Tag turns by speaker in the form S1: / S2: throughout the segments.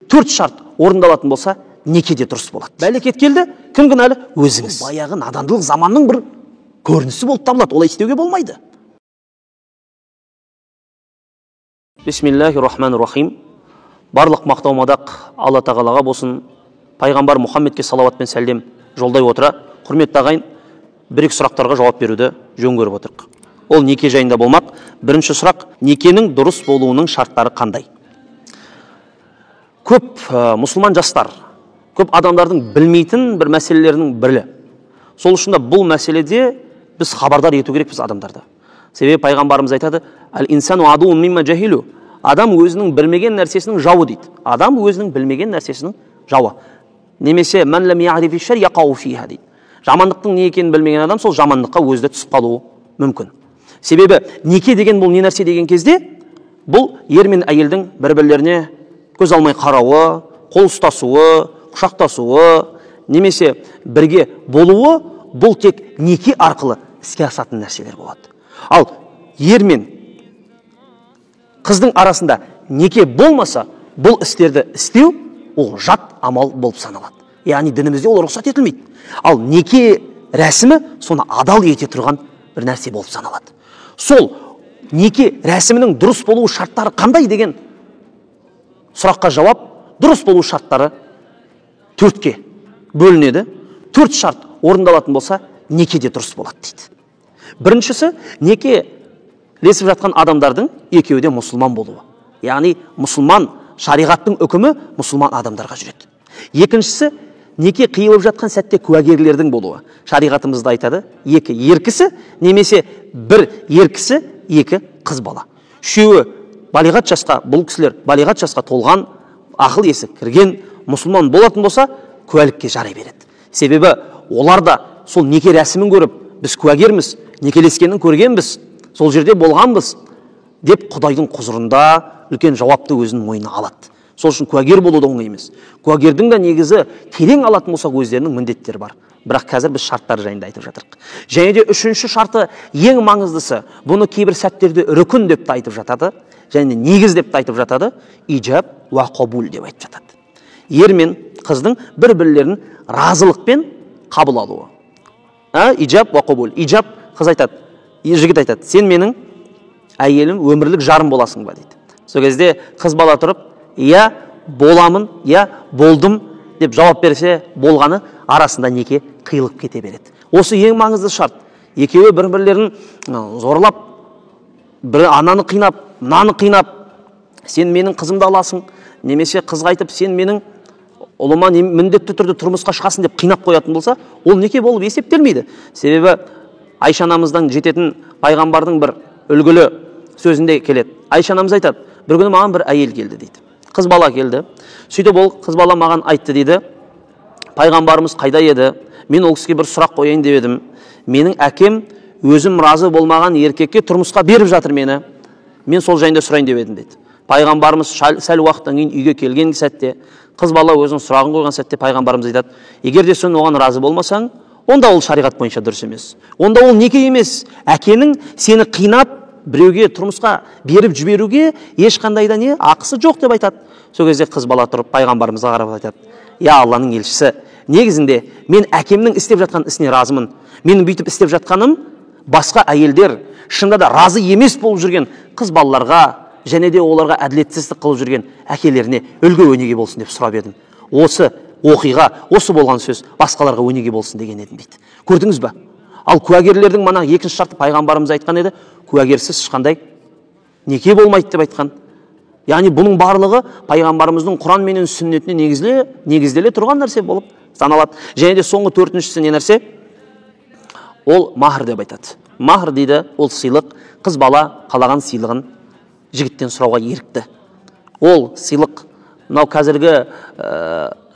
S1: Төрт шарт орындалатын болса, неке де дұрыс болады. Бәлекет келді, кім кінәлі? Өзіңіз. Баяғы надандылық заманның бір көрінісі болып табылады. Олай істеуге болмайды. Бисмиллахи-рахмани-рахим. Барлық мақтау мадақ Алла тағалаға болсын. Пайғамбар Мұхаммедке салауат пен сәлем жолдай отыра, құрметті ағайын, бір-екі сұрақтарға жауап беруді жөн көріп отырық. Ол неке жайында болмақ. Бірінші сұрақ, некенің дұрыс болуының шарттары қандай? Көп мұсылман жастар, көп адамдардың білмейтін бір мәселелерінің бірі. Сол үшін де бұл мәселеде біз хабардар ету керекпіз адамдарды. Себебі пайғамбарымыз айтады, «Әл-инсану адуун мимма жахилу». Адам өзінің білмеген нәрсесінің жауы дейді. Адам өзінің білмеген нәрсесінің жауы. Немесе «Мән ләм я'рифи шар яқау фиха» дейді. Жамандықтың не екенін білмеген адам сол жамандыққа өзі де түсіп қалуы мүмкін. Себебі неке деген бұл не нәрсе деген кезде, бұл ер мен әйелдің бір-бірлеріне көз алмай қарауы, қол ұстасуы, құшақтасуы, немесе бірге болуы, бұл тек неке арқылы іске асатын нәрселер болады. Ал ер мен қыздың арасында неке болмаса, бұл істерді істеу ол жат амал болып саналады. Яғни дінімізде ол рұқсат етілмейді. Ал неке рәсімі соны адал ете тұрған бір нәрсе болып саналады. Сол неке рәсімінің дұрыс болу шарттары қандай деген сұраққа жауап, дұрыс болу шарттары төртке бөлінеді. Төрт шарт орындалатын болса, неке де дұрыс болады дейді. Біріншісі, неке лесіп жатқан адамдардың екеуі де мұсылман болуы. Яғни мұсылман, шариғаттың үкімі мұсылман адамдарға жүреді. Екіншісі, неке қиылып жатқан сәтте куәгерлердің болуы. Шариғатымызда айтады, екі ер кісі немесе бір ер кісі, екі қыз бала. Үшеуі балиғат жасқа, бұл кісілер балиғат жасқа толған, ақыл есі кірген мұсылман болатын болса, куәлікке жарай береді. Себебі олар да сол неке рәсімін көріп, біз куәгерміз, некелескенін көргенбіз, сол жерде болғанбыз деп Құдайдың құзырында үлкен жауапты өзінің мойнына алады. Сол үшін куәгер болу да оңай емес. Куәгердің де негізі терең алатын болсақ өздерінің міндеттері бар. Бірақ қазір біз шарттар жайында айтып жатырық. Және де үшінші шарты, ең маңыздысы, бұны кейбір сәттерде рүкін деп те айтып жатады, және негіз деп те айтып жатады, ижаб уа қабул деп айтып жатады. Ер мен қыздың бір-бірлерін разылықпен қабыл алуы. Ижаб уа қабул. Ижаб, қыз айтады, жігіт айтады, сен менің әйелім, өмірлік жарым боласың ба дейді. Сол кезде қыз бала тұрып, иә боламын, иә болдым деп жауап берсе, болғаны арасында неке қиылып кете береді. Осы ең маңызды шарт. Екеуі бір-бірлерін зорлап, бір ананы қинап, мынаны қинап, сен менің қызымды аласың, немесе қызға айтып, сен менің ұлыма міндетті түрде тұрмысқа шығасың деп қинап қоятын болса, ол неке болып есептелмейді. Себебі Айша анамыздан жететін пайғамбардың бір үлгілі сөзінде келеді. Айша анамыз айтады, бір күні маған бір әйел келді дейді. Қыз бала келді. Сөйтіп ол қыз бала маған айтты дейді, пайғамбарымыз қайда еді? Мен ол кісіге бір сұрақ қояйын деп едім. Менің әкем өзім разы болмаған еркекке тұрмысқа беріп жатыр мені. Мен сол жайында сұрайын деп едім дейді. Пайғамбарымыз сәл уақыттан кейін үйге келген сәтте, қыз бала өзінің сұрағын қойған сәтте пайғамбарымыз айтады, егер де сен оған разы болмасаң, онда ол шариғат бойынша дұрыс емес. Онда ол неке емес. Әкенің сені қинап біреуге тұрмысқа беріп жіберуге ешқандай да не ақысы жоқ деп айтады. Сол кезде қыз бала тұрып пайғамбарымызға қарап айтады, я Алланың елшісі, негізінде мен әкемнің істеп жатқан ісіне разымын. Менің бүйтіп істеп жатқаным басқа әйелдер шынында да разы емес болып жүрген қыз балаларға және де оларға әділетсіздік қылып жүрген әкелеріне үлгі өнеге болсын деп сұрап едім. Осы оқиға, осы болған сөз басқаларға өнеге болсын деген едім дейді. Көрдіңіз бе? Ал куәгерлердің мана екінші шарты пайғамбарымыз айтқан еді, куәгерсіз ешқандай неке болмайды деп айтқан. Яғни бұның барлығы пайғамбарымыздың Құран менен сүннетіне негізделе тұрған нәрсе болып саналады. Және де соңғы төртіншісі не нәрсе? Ол махр деп айтады. Махр дейді, ол сыйлық. Қыз бала қалаған сыйлығын жігіттен сұрауға ерікті. Ол сыйлық, мынау қазіргі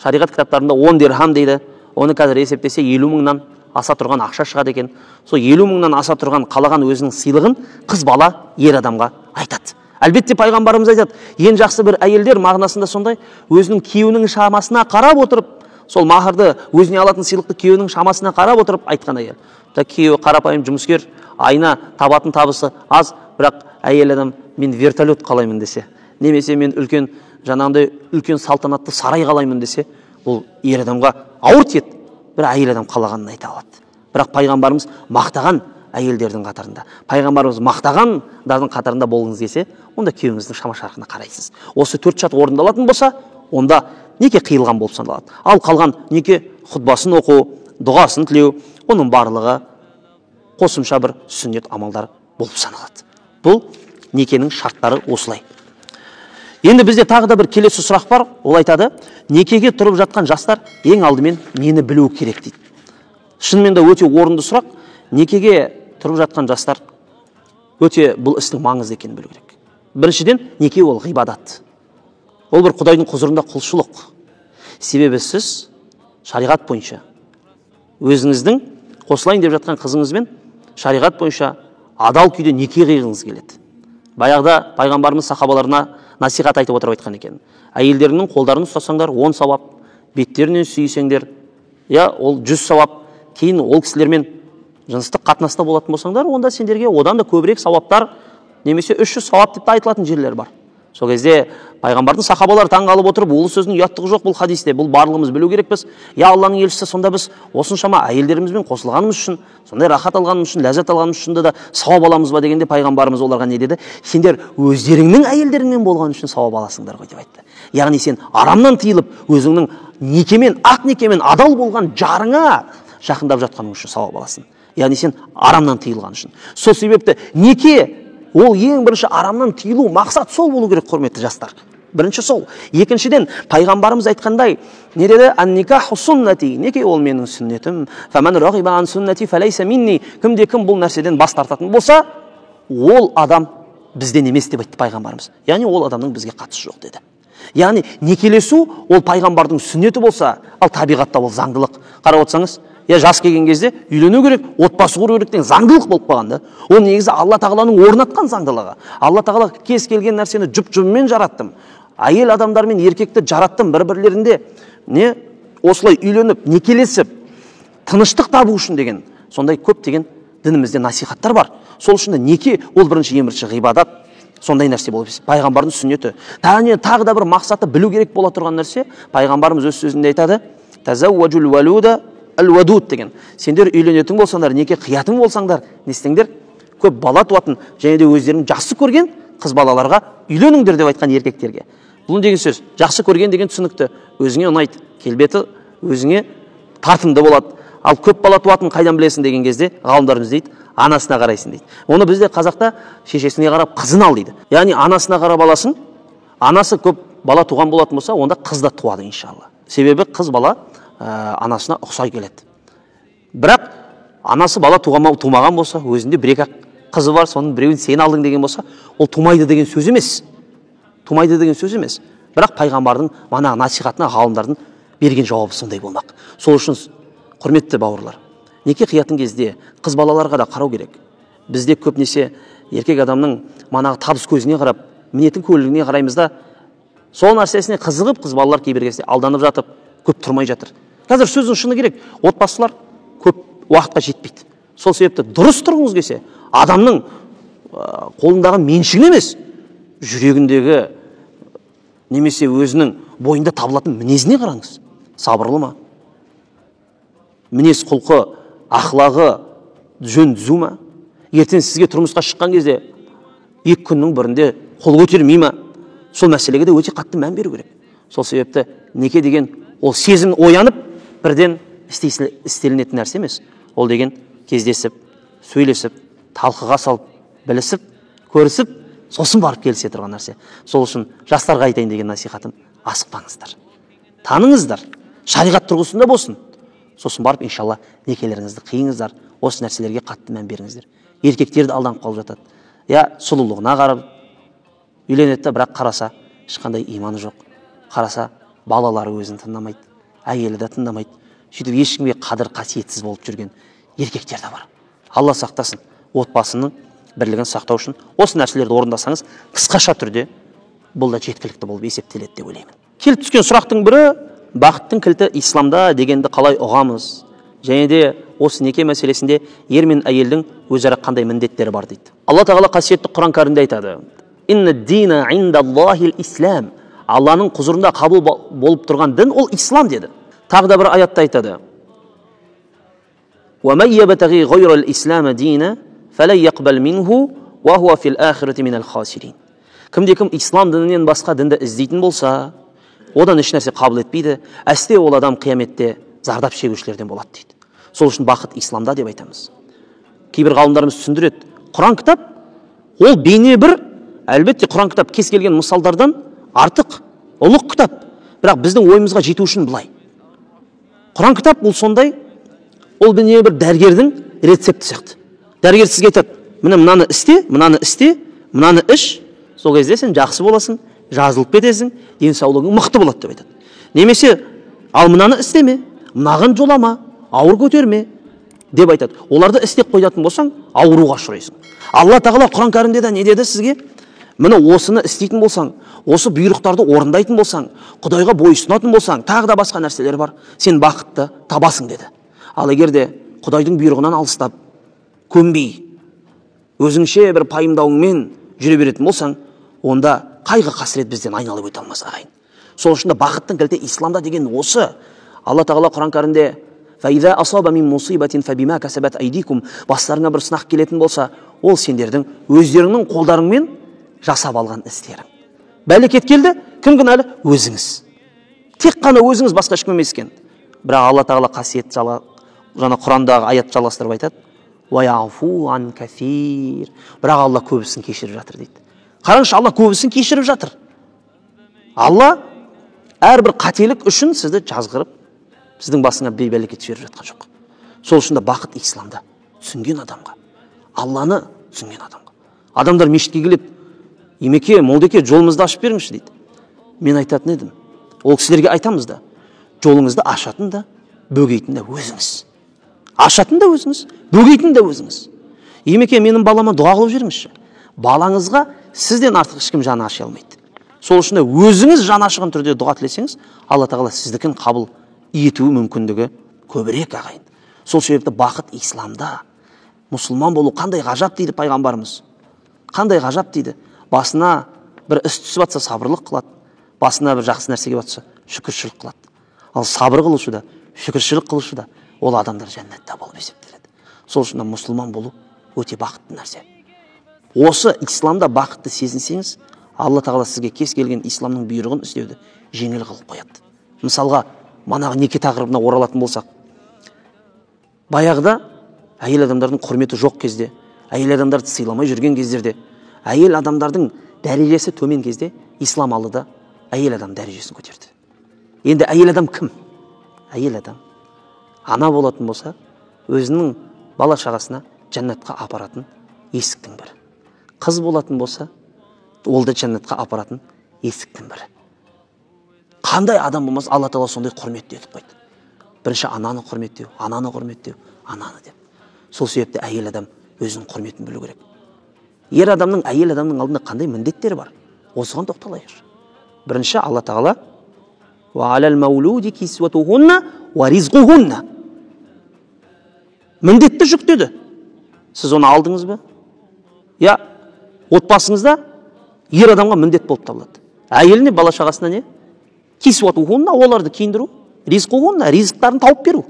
S1: шариғат кітаптарында 10 дирхам дейді. Оны қазір есептесе 50 мыңнан аса тұрған ақша шығады екен. Сол 50 мыңнан аса тұрған қалаған өзінің сыйлығын қыз бала ер адамға айтады. Әлбетте пайғамбарымыз айтады, ең жақсы бір әйелдер мағынасында сондай, өзінің күйеуінің шамасына қарап отырып, сол махрды, өзіне алатын сыйлықты күйеуінің шамасына қарап отырып айтқан әйел. Күйеуі қарапайым жұмыскер, айына табатын табысы аз, бірақ әйел адам мен вертолет қалаймын десе, немесе мен үлкен жаңағындай үлкен салтанатты сарай қалаймын десе, ол ер адамға ауыр тиеді, бірақ әйел адам қалағанын айта алады. Бірақ пайғамбарымыз мақтаған әйелдердің қатарында, пайғамбарымыз мақтағандардың қатарында болғыңыз келсе, онда күйеуіңіздің шама шарқына қарайсыз. Осы 4 шарт орындалатын болса, онда неке қиылған болып саналады. Ал қалған неке хұтбасын оқу, дұғасын тілеу, оның барлығы қосымша бір сүннет амалдар болып саналады. Бұл некенің шарттары осылай. Енді бізде тағы да бір келесі сұрақ бар. Ол айтады, некеге тұрып жатқан жастар ең алдымен нені білу керек дейді. Шынымен де өте орынды сұрақ. Некеге тұрып жатқан жастар өте бұл істің маңызды екенін білу керек. Біріншіден, неке ол ғибадат. Ол бір Құдайдың құзырында құлшылық. Себебі сіз шариғат бойынша өзіңіздің қосылайын деп жатқан қызыңызбен шариғат бойынша адал күйде неке қиғыңыз келеді. Баяғыда пайғамбарымыз сахабаларына насихат айтып отырып айтқан екен. Әйелдерінің қолдарын ұстасаңдар 10 сауап, беттерінен сүйсеңдер, я ол 100 сауап, кейін ол кісілермен жыныстық қатынаста болатын болсаңдар, онда сендерге одан да көбірек сауаптар, немесе 300 сауап деп те айтылатын жерлер бар. Сол кезде пайғамбардың сахабалары таңғалып отырып, ол сөздің ұяттығы жоқ бұл хадисте, бұл барлығымыз білу керекпіз. Я Алланың елшісі, сонда біз осыншама әйелдерімізбен қосылғанымыз үшін, сондай рахат алғанымыз үшін, ләззат алғанымыз үшін де сауап аламыз ба дегенде пайғамбарымыз оларға не деді? Сендер өздеріңнің әйелдеріңмен болған үшін сауап аласыңдар ғой деп айтты. Яғни сен арамнан тыйылып, өзіңнің некемен, ақ некемен адал болған жарыңа жақындап жатқаның үшін сауап аласың. Яғни сен арамнан тыйылған үшін. Сол себепті неке ол ең бірінші арамнан тыйылу мақсат сол болу керек, құрметті жастар. Бірінші сол. Екіншіден, пайғамбарымыз айтқандай, не деді? Ан-никаху суннати, неке ол менің сүннетім. Фаман рағиба ан суннати фалайса минни. Кімде кім бұл нәрседен бас тартатын болса, ол адам бізден емес деп айтты пайғамбарымыз. Яғни ол адамның бізге қатысы жоқ деді. Яғни некелесу ол пайғамбардың сүннеті болса, ал табиғатта ол заңдылық. Қарап отырсаңыз, я жас келген кезде үйлену керек, отбасы құру керек деген заңдылық болып қалған да. Ол негізі Алла тағаланың орнатқан заңдылығы. Алла тағала кез келген нәрсені жұп-жұбымен жараттым. Әйел адамдар мен еркекті жараттым бір-бірлерінде не осылай үйленіп, некелесіп, тыныштық табу үшін деген сондай көптеген дінімізде насихаттар бар. Сол үшін де неке ол бірінші ең бірінші ғибадат, сондай нәрсе болып пайғамбардың сүннеті. Тағы да бір мақсаты білу керек бола тұрған нәрсе, пайғамбарымыз өз сөзінде айтады, тазауажул валуда әл-вадуд деген. Сендер үйленетін болсаңдар, неке қиятын болсаңдар, не істеңдер? Көп бала туатын және де өздерің жақсы көрген қыз балаларға үйленіңдер деп айтқан еркектерге. Бұл деген сөз, жақсы көрген деген түсінікті, өзіңе ұнайды, келбеті өзіңе тартымды болады. Ал көп бала туатын қайдан білесің деген кезде ғалымдарымыз дейді, анасына қарайсың дейді. Оны бізде қазақта шешесіне қарап қызын ал дейді. Яғни анасына қарап аласың, анасы көп бала туған болатын болса, онда қыз да туады иншалла. Себебі қыз бала анасына ұқсай келеді. Бірақ анасы бала тумаған болса, өзінде бір-екі қызы бар, соның біреуін сен алдың деген болса, ол тумайды деген сөз емес. Тумайды деген сөз емес. Бірақ пайғамбардың мана насихатына ғалымдардың берген жауабы сондай болмақ. Сол үшін құрметті бауырлар, неке қиятын кезде қыз балаларға да қарау керек. Бізде көбінесе еркек адамның манағы табыс көзіне қарап, мінетін көлігіне қараймыз да, сол нәрсесіне қызығып қыз балалар кейбір кезде алданып жатып, көп тұрмай жатыр. Қазір сөздің шыны керек, отбасылар көп уақытқа жетпейді. Сол себепті дұрыс тұрғыңыз келсе, адамның қолындағы меншігін емес, жүрегіндегі немесе өзінің бойында табылатын мінезіне қараңыз. Сабырлы ма? Мінез құлқы, ақлағы жөн түзу ма? Ертең сізге тұрмысқа шыққан кезде екі күннің бірінде қол көтермей ма? Сол мәселеге де өте қатты мән беру керек. Сол себепті неке деген ол сезім оянып бірден істелінетін нәрсе емес. Ол деген кездесіп, сөйлесіп, талқыға салып, білісіп, көрісіп, сосын барып келісе тұрған нәрсе. Сол үшін жастарға айтайын деген насихатым, асықпаңыздар. Таныңыздар, шариғат тұрғысында болсын. Сосын барып иншалла некелеріңізді қиыңыздар, осы нәрселерге қатты мән беріңіздер. Еркектер де алданып қалып жатады. Я сұлулығына қарап үйленеді де, бірақ қараса ешқандай иманы жоқ. Қараса балалары өзін тыңдамайды, әйелі де тыңдамайды. Сөйтіп ешкімге қадір қасиетсіз болып жүрген еркектер де бар. Алла сақтасын, отбасының бірлігін сақтау үшін осы нәрселерді орындасаңыз, қысқаша түрде бұл да жеткілікті болып есептеледі деп ойлаймын. Келіп түскен сұрақтың бірі, бақыттың кілті исламда дегенді қалай ұғамыз? Және де осы неке мәселесінде ер мен әйелдің өзара қандай міндеттері бар дейді. Алла тағала қасиетті Құран кәрімде айтады: «Инна дина индаллахил ислам». Алланың құзырында қабыл болып тұрған дін ол ислам деді. Тағы да бір аятта айтады. Кімде кім ислам дінінен басқа дінді іздейтін болса, одан ешнәрсе қабыл етпейді, әсте ол адам қияметте зардап шегушілерден болады дейді. Сол үшін бақыт исламда деп айтамыз. Кейбір ғалымдарымыз түсіндіреді, Құран кітап ол бейне бір, әлбетте Құран кітап кез келген мысалдардан артық, ұлық кітап. Бірақ біздің ойымызға жету үшін былай. Құран кітап ол сондай, ол бейне бір дәрігердің рецепті сияқты. Дәрігер сізге айтады, міне мынаны істе, мынаны істе, мынаны іш, сол кезде сен жақсы боласың, жазылып кетесің, денсаулығың мықты болады деп айтады. Немесе ал мынаны істеме, мынаған жолама, ауыр көтерме деп айтады. Оларды істеп қоятын болсаң, ауруға ұшырайсың. Алла тағала Құран кәрімде де не деді сізге? Міне осыны істейтін болсаң, осы бұйрықтарды орындайтын болсаң, Құдайға бойұсынатын болсаң, тағы да басқа нәрселер бар, сен бақытты табасың деді. Ал егер де Құдайдың бұйрығынан алыстап, көнбей, өзіңше бір пайымдауыңмен жүре беретін болсаң, онда қайғы қасірет бізден айналып өте алмас, ағайын. Сол үшін де бақыттың кілті исламда деген осы. Алла тағала Құран кәрімде бастарыңа бір сынақ келетін болса, ол сендердің өздеріңнің қолдарыңмен жасап алған істерің. Бәлекет келді, кім кінәлі? Өзіңіз. Тек қана өзіңіз, басқа ешкім емес екен. Бірақ Алла тағала қасиет жаңа Құрандағы аят жалғастырып айтады. Бірақ Алла көбісін кешіріп жатыр дейді. Қараңызшы, Алла көбісін кешіріп жатыр. Алла әрбір қателік үшін сізді жазғырып, сіздің басыңа бейбәлекет жіберіп жатқан жоқ. Сол үшін де бақыт исламда. Түсінген адамға, Алланы түсінген адамға. Адамдар мешітке келеді, емеке, молдеке, жолымызды ашып беріңізші дейді. Мен айтатын едім, ол кісілерге айтамыз да, жолыңызды ашатын да, бөгейтін де өзіңіз. Ашатын да өзіңіз, бөгейтін де өзіңіз. Емеке, менің балама дұға қылып жіберіңізші. Балаңызға сізден артық ешкім жаны аша алмайды. Сол үшін де өзіңіз жаны ашыған түрде дұға тілесеңіз, Алла тағала сіздікін қабыл етуі мүмкіндігі көбірек, ағайын. Сол себепті бақыт исламда. Мұсылман болу қандай ғажап дейді пайғамбарымыз. Қандай ғажап дейді. Басына бір іс түсіп атса сабырлық қылады, басына бір жақсы нәрсе келіп атса шүкіршілік қылады. Ал сабыр қылушы да, шүкіршілік қылушы да ол адамдар жәннатта болып есептеледі. Сол үшін мұсылман болу өте бақытты нәрсе. Осы исламда бақытты сезінсеңіз, Алла тағала сізге кез келген исламның бұйрығын істеуді жеңіл қылып қояды. Мысалға, манағы неке тақырыбына оралатын болсақ, баяғыда әйел адамдардың құрметі жоқ кезде, әйел адамдарды сыйламай жүрген кездерде, әйел адамдардың дәрежесі төмен кезде ислам алды да әйел адам дәрежесін көтерді. Енді әйел адам кім? Әйел адам ана болатын болса, өзінің бала шағасына жәннатқа апаратын есіктің бірі. Қыз болатын болса, ол да жәннатқа апаратын есіктің бірі. Қандай адам болмаса, Алла тағала сондай құрметті етіп қойды. Бірінші ананы құрметтеу, ананы құрметтеу, ананы деп. Сол себепті әйел адам өзінің құрметін білу керек. Ер адамның әйел адамның алдында қандай міндеттері бар? Осыған тоқталайықшы. Бірінші Алла тағала міндетті жүктеді. Сіз оны алдыңыз ба? Я отбасыңызда ер адамға міндет болып табылады. Әйеліне, бала шағасына не? Кисуатухунна, оларды киіндіру, ризқухунна, ризықтарын тауып беру.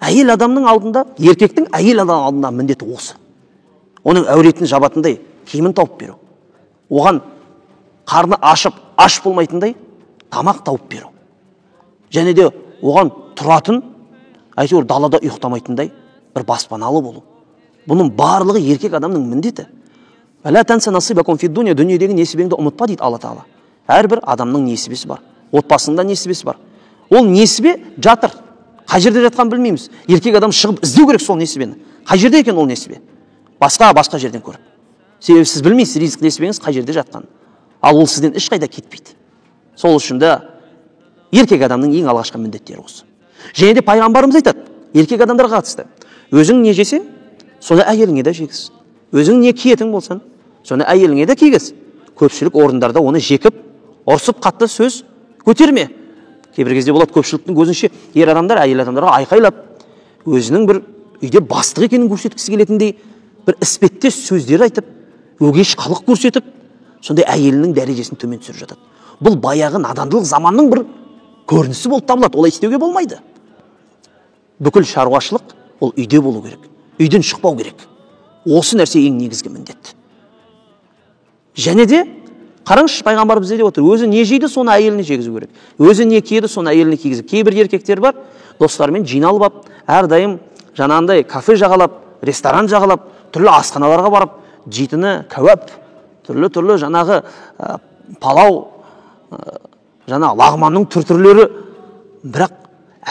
S1: Әйел адамның алдында, еркектің әйел адамның алдында міндеті осы. Оның әуретін жабатындай киімін тауып беру. Оған қарны ашып, аш болмайтындай тамақ тауып беру. Және де оған тұратын, әйтеуір далада ұйықтамайтындай бір баспаналы болу. Бұның барлығы еркек адамның міндеті. Дүниедегі несібеңді ұмытпа дейді Алла тағала. Әрбір адамның несібесі бар. Отбасында несібесі бар. Ол несібе жатыр. Қай жерде жатқан білмейміз. Еркек адам шығып іздеу керек сол несібені. Қай жерде екен ол несібе? Басқа жерден көріп. Себебі сіз білмейсіз ризық несібеңіз қай жерде жатқан. Ал ол сізден ешқайда кетпейді. Сол үшін де еркек адамның ең алғашқы міндеттері осы. Және де пайғамбарымыз айтады, еркек адамдарға қатысты. Өзің не жесең, соны әйеліңе де жегіз. Өзің не киетін болсаң, соны әйеліңе де кигіз. Көпшілік орындарда оны жекіп, ұрсып қатты сөз көтерме. Кейбір кезде болады, көпшіліктің көзінше ер адамдар әйел адамдарға айқайлап, өзінің бір үйде бастық екенін көрсеткісі келетіндей бір іспеттес сөздер айтып, өгейші қылық көрсетіп, Сондай әйелінің дәрежесін төмен түсіріп жатады. Бұл баяғы надандылық заманның бір көрінісі болып табылады. Олай істеуге болмайды. Бүкіл шаруашылық ол үйде болу керек. Үйден шықпау керек. Осы нәрсе ең негізгі міндет. Және де қараңызшы, пайғамбар бізде деп отыр, өзі не жейді, соны әйеліне жегізу керек. Өзі не киеді, соны әйеліне кигізу. Кейбір еркектер бар, достарымен жиналып алып, әрдайым жаңағындай кафе жағалап, ресторан жағалап, түрлі асханаларға барып, жейтіні кәуап, түрлі-түрлі жаңағы палау, жаңағы лағманның түр-түрлері, бірақ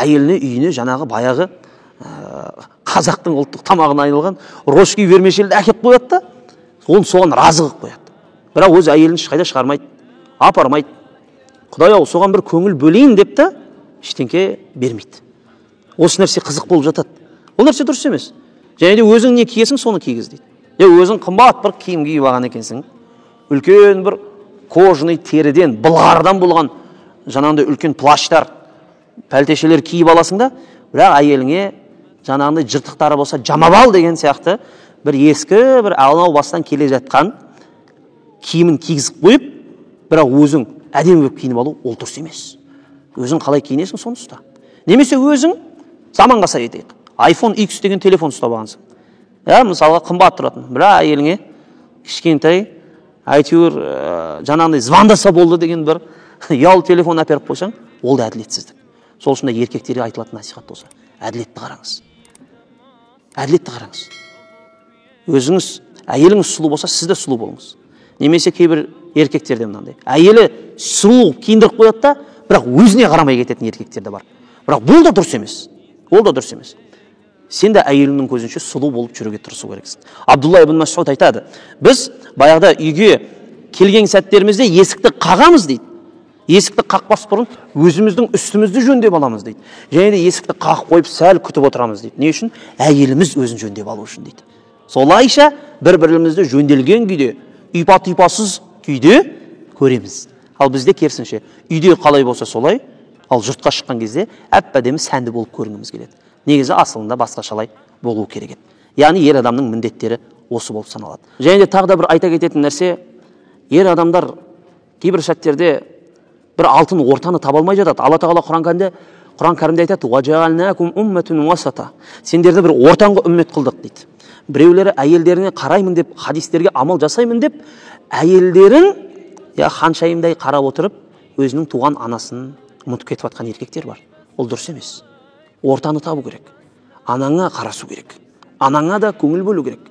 S1: әйеліне үйіне жаңағы баяғы қазақтың ұлттық тамағына айналған рожки вермишельді әкеп қояды да, оны соған разы қылып қояды. Бірақ өз әйелін ешқайда шығармайды, апармайды. Құдай ау, соған бір көңіл бөлейін деп та ештеңке бермейді. Осы нәрсе қызық болып жатады. Ол нәрсе дұрыс емес. Және де өзің не киесің, соны кигіз дейді. Өзің қымбат бір киім киіп алған екенсің. Үлкен бір кожаный теріден, былғарыдан болған жаңағындай үлкен плащтар, пәлтешелер киіп аласың да, бірақ әйеліңе жаңағындай жыртықтары болса жамап ал деген сияқты бір ескі, бір анау бастан келе жатқан киімін кигізіп қойып, бірақ өзің әдемі болып киініп алу ол дұрыс емес. Өзің қалай киінесің, соны ұста. Немесе өзің заманға сай етейік. iPhone X деген телефон ұстап алғансың. Мысалға қымбат тұратын, бірақ әйеліңе кішкентай әйтеуір жаңағындай звондаса болды деген бір ұялы телефон әперіп қойсаң, ол да әділетсіздік. Сол үшін де еркектерге айтылатын насихат болса, әділетті қараңыз. Әділетті қараңыз. Өзіңіз, әйеліңіз сұлу болса, сіз де сұлу болыңыз. Немесе кейбір еркектерде мынандай. Әйелі сұлу киіндіріп қояды да, бірақ өзіне қарамай кететін еркектер де бар. Бірақ бұл да дұрыс емес. Ол да дұрыс емес. Сен де әйеліңнің көзінше сұлу болып жүруге тырысу керексің. Абдулла ибн Масуд айтады, біз баяғыда үйге келген сәттерімізде есікті қағамыз дейді. Есікті қақпас бұрын өзіміздің үстімізді жөндеп аламыз дейді. Және де есікті қағып қойып сәл күтіп отырамыз дейді. Не үшін? Әйеліміз өзін жөндеп алу үшін дейді. Солайша бір-бірімізді жөнделген күйде, ұйпа-тұйпасыз күйде көреміз. Ал бізде керісінше, үйде қалай болса солай, ал жұртқа шыққан кезде әп-әдемі сәнді болып көрінгіміз келеді. Негізі асылында басқашалай болу керек еді. Яғни ер адамның міндеттері осы болып саналады. Және де тағы да бір айта кететін нәрсе, ер адамдар кейбір сәттерде бір алтын ортаны таба алмай жатады. Алла Тағала Құран кәрімде айтады, «Уа жаалнакум умматун уасата». Сендерді бір ортаңғы үммет қылдық дейді. Біреулері әйелдеріне қараймын деп, хадистерге амал жасаймын деп, әйелдерін ханшайымдай қарап отырып, өзінің туған анасын ұмытып кетіп жатқан еркектер бар. Ол дұрыс емес. Ортаны табу керек. Анаңа қарасу керек. Анаңа да көңіл бөлу керек.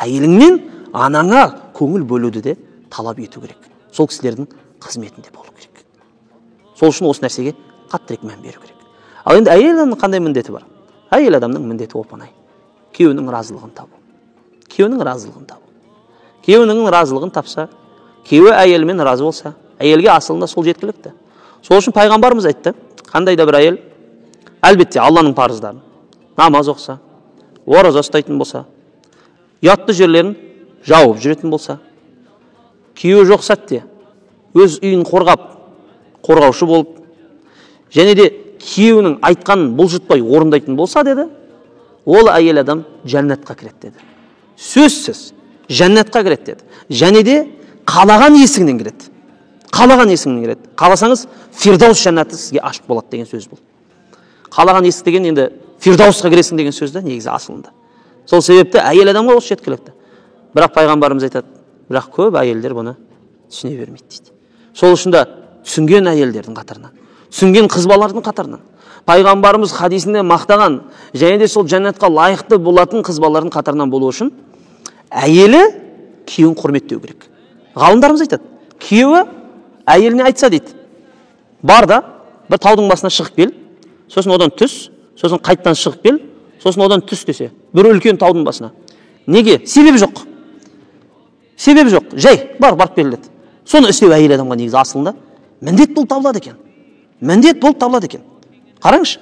S1: Әйеліңнен анаңа көңіл бөлуді де талап ету керек. Сол кісілердің қызметінде болу керек. Сол үшін осы нәрсеге қаттырақ мән беру керек. Ал енді әйел адамның қандай міндеті бар? Әйел адамның міндеті оп-оңай. Күйеуінің разылығын табу. Күйеуінің разылығын табу. Күйеуінің разылығын тапса, күйеуі әйелімен разы болса, әйелге асылында сол жеткілікті. Сол үшін пайғамбарымыз айтты, қандай да бір әйел әлбетте Алланың парыздарын, намаз оқыса, ораза ұстайтын болса, ұятты жерлерін жауып жүретін болса, күйеуі жоқ сәтте өз үйін қорғап, қорғаушы болып, және де күйеуінің айтқанын бұлжытпай орындайтын болса деді, ол әйел адам жәннатқа кіреді деді. Сөзсіз жәннатқа кіреді деді. Және де қалаған есігінен кіреді. Қалаған есігінен кіреді. Қаласаңыз Фирдаус жәннаты сізге ашық болады деген сөз бұл. Қалаған есік деген енді Фирдаусқа кіресің деген сөз да негізі асылында. Сол себепті әйел адамға осы жеткілікті. Бірақ пайғамбарымыз айтады, бірақ көп әйелдер бұны түсіне бермейді дейді. Сол үшін де түсінген әйелдердің қатарынан, түсінген қыз балалардың қатарынан, пайғамбарымыз хадисінде мақтаған және де сол жәннатқа лайықты болатын қыз балалардың қатарынан болу үшін әйелі күйеуін құрметтеу керек. Ғалымдарымыз айтады, күйеуі әйеліне айтса дейді, бар да бір таудың басына шығып кел, сосын одан түс, сосын қайттан шығып кел, сосын одан түс десе, бір үлкен таудың басына. Неге? Себебі жоқ. Себебі жоқ. Жай, бар, барып кел деді. Соны істеу әйел адамға негізі асылында міндет болып табылады екен. Міндет болып табылады екен. Қараңызшы.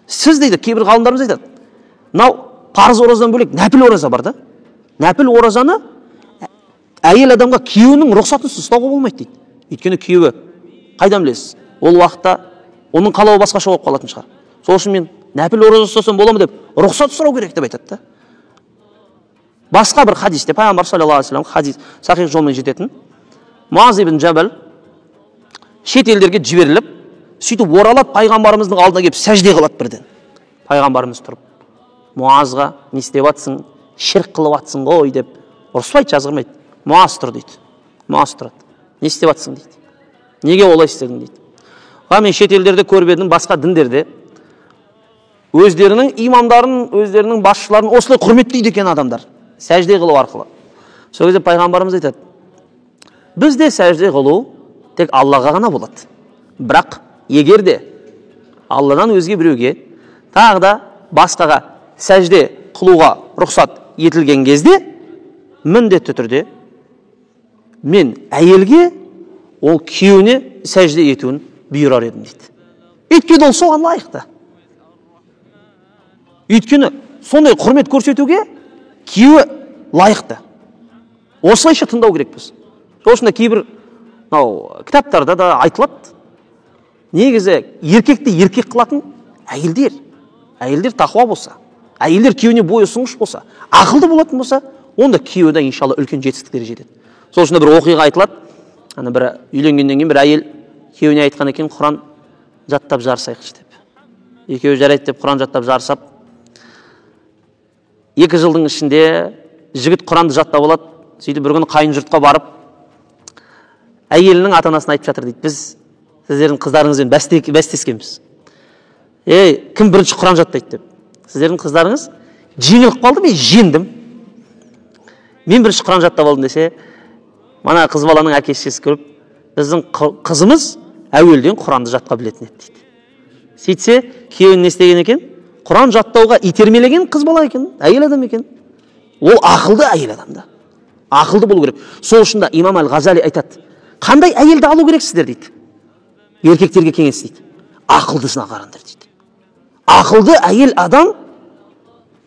S1: Сіз дейді, кейбір ғалымдарымыз айтады, мынау парыз оразадан бөлек нәпіл ораза бар да. Нәпіл оразаны әйел адамға күйеуінің рұқсатынсыз ұстауға болмайды дейді. Өйткені күйеуі қайдан білесіз? Ол уақытта оның қалауы басқаша болып қалатын шығар. Сол үшін мен нәпіл ораза ұстасам бола ма деп рұқсат сұрау керек деп айтады да. Басқа бір хадисте пайғамбар саллаллаху алейхи вассалам хадис сахих жолмен жететін Муаз ибн Жабал шет елдерге жіберіліп, сөйтіп оралап пайғамбарымыздың алдына келіп сәжде қылады бірден. Пайғамбарымыз тұрып, Муазға не істеп жатсың, ширк қылып жатсың ғой деп ұрыспайды, жазғырмайды. Муаз тұр дейді. Муаз тұрады. Не істеп жатсың дейді. Неге олай істедің дейді. Мен шет елдерде көріп едім, басқа діндерде өздерінің имамдарын, өздерінің басшыларын осылай құрметтейді екен адамдар, сәжде қылу арқылы. Сол кезде пайғамбарымыз айтады, бізде сәжде қылу тек Аллаға ғана болады. Бірақ егер де Алладан өзге біреуге, тағы да басқаға сәжде қылуға рұқсат етілген кезде, міндетті түрде мен әйелге, ол күйеуіне сәжде етуін бұйырар едім дейді. Өйткені ол соған лайықты. Өйткені сондай құрмет көрсетуге күйеуі лайықты. Осылайша тыңдау керекпіз. Сол үшін де кейбір мынау кітаптарда да айтылады. Негізі еркекті еркек қылатын әйелдер. Әйелдер тақуа болса, әйелдер күйеуіне бойы ұсынғыш болса, ақылды болатын болса, онда күйеуі де иншалла үлкен жетістіктерге жетеді. Сол үшін де бір оқиға айтылады. Ана бір үйленгеннен кейін бір әйел күйеуіне айтқан екен, Құран жаттап жарысайықшы деп. Екеуі жарайды деп Құран жаттап жарысап, 2 жылдың ішінде жігіт Құранды жаттап алады. Сөйтіп бір күні қайын жұртқа барып, әйелінің ата-анасына айтып жатыр дейді, біз сіздердің қыздарыңызбен бәстескенбіз. Ей, кім бірінші Құран жаттайды деп. Сіздердің қыздарыңыз жеңіліп қалды, мен жеңдім. Мен бірінші Құран жаттап алдым десе, мана қыз баланың әке-шешесі көріп, біздің қызымыз әуелден Құранды жатқа білетін еді дейді. Сөйтсе, күйеуін не істеген екен? Құран жаттауға итермелеген қыз бала екен, әйел адам екен. Ол ақылды әйел адам да. Ақылды болу керек. Сол үшін де имам Әл-Ғазали айтады, қандай әйелді алу керексіздер дейді. Еркектерге кеңес дейді. Ақылдысына қараңдар дейді. Ақылды әйел адам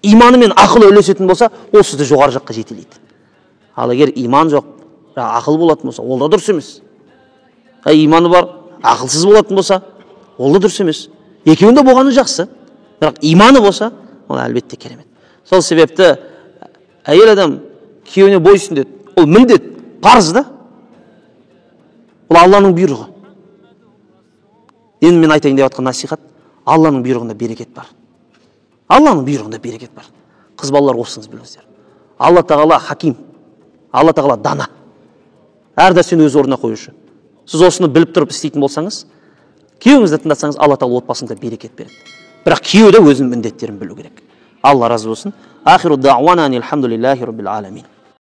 S1: иманы мен ақылы үйлесетін болса, ол сізді жоғары жаққа жетелейді. Ал егер иман жоқ, бірақ ақыл болатын болса, ол да дұрыс емес. Иманы бар, ақылсыз болатын болса, ол да дұрыс емес. Екеуінде болғаны жақсы, бірақ иманы болса, ол әлбетте керемет. Сол себепті әйел адам күйеуіне бойсұн деді. Ол міндет, парыз да. Ол Алланың бұйрығы. Енді мен айтайын деп жатқан насихат, Алланың бұйрығында берекет бар. Алланың бұйрығында берекет бар. Қыз балалар осыңыз біліңіздер. Алла тағала хаким, Алла тағала дана. Әр нәрсені өз орнына қоюшы. Сіз осыны біліп тұрып істейтін болсаңыз, күйеуіңізді тыңдасаңыз, Алла тағала отбасында берекет береді. Бірақ күйеу де өзінің міндеттерін білу керек. Алла разы болсын. Ахиру дауана алхамдулиллахи раббил аламин.